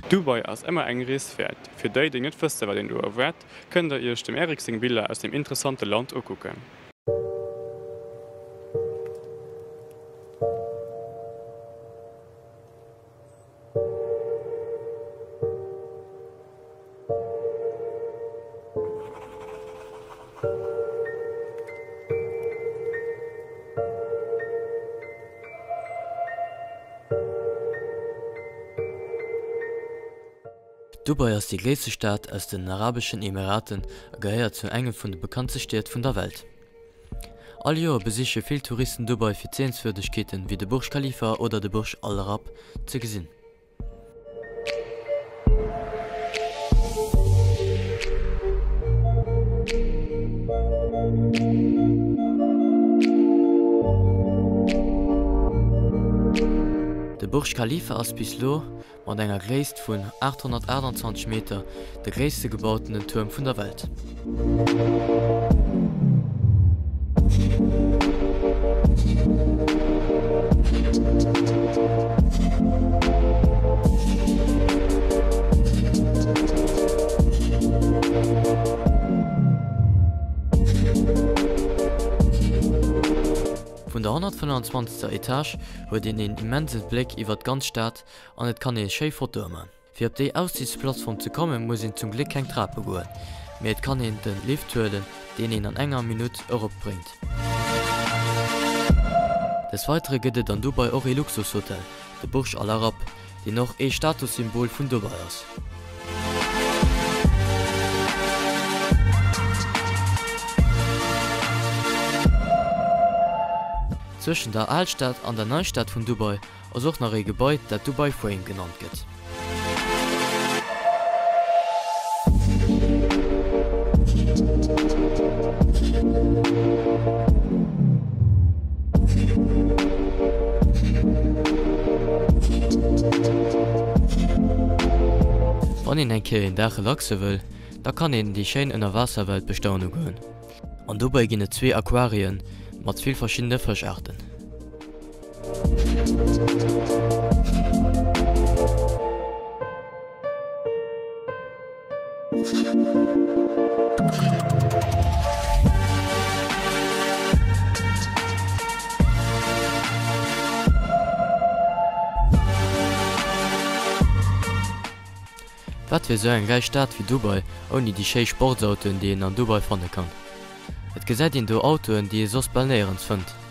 Dubai ass ëmmer eng Rees wäert. Fir déi, déi net wësse wat een do erwaart, kënnt der iech dem Eric seng Biller aus dem interessante Land ukucken. Dubai ass déi gréisste Stad aus den Arabeschen Emiraten a gehéiert zu enge vun de bekanntste Stied vun der Welt. All Joer besiche vill Touristen Dubai fir d'Sehenswürdegkeeten wéi de Burj Khalifa oder de Burj Al Arab ze gesinn. De Burj Khalifa ass bis lo mat enger Gréisst vun 828 Meter de gréisste gebautenen Tuerm vun der Welt. Vun der 125. Etage huet een een immense Bléck iwwer d'ganz Stad an et kann ee schéi Fotoe man. Fir op déi Aussichtsplattform ze kommen, muss een zum Gléck keng Trape goen, mee et kann een den Lift huelen, deen een an enger Minutt erop bréngt. Des Weitere gëtt et an Dubai och ee Luxushotel, de Burj Al Arab, deen och ee Statussymbol vun Dubai ass. Zwëschen der Alstad an der Neistad vun Dubai Ass och nach ee Gebai, dat Dubai Frame genannt gëtt. Wann een eng Kéier een Dag relaxe wëll, da kann een déi schéin Ënnerwaasserwelt bestaune goen. An dobäi ginn et zwee Aquarien mat vill verschiddene Fëschaarten. Wat wier sou eng räich Stad wéi Dubai ouni déi schéi Sportsautoen déi een an Dubai fanne kann? Et gesäit een do Autoen déi ee soss bal néierens fënnt.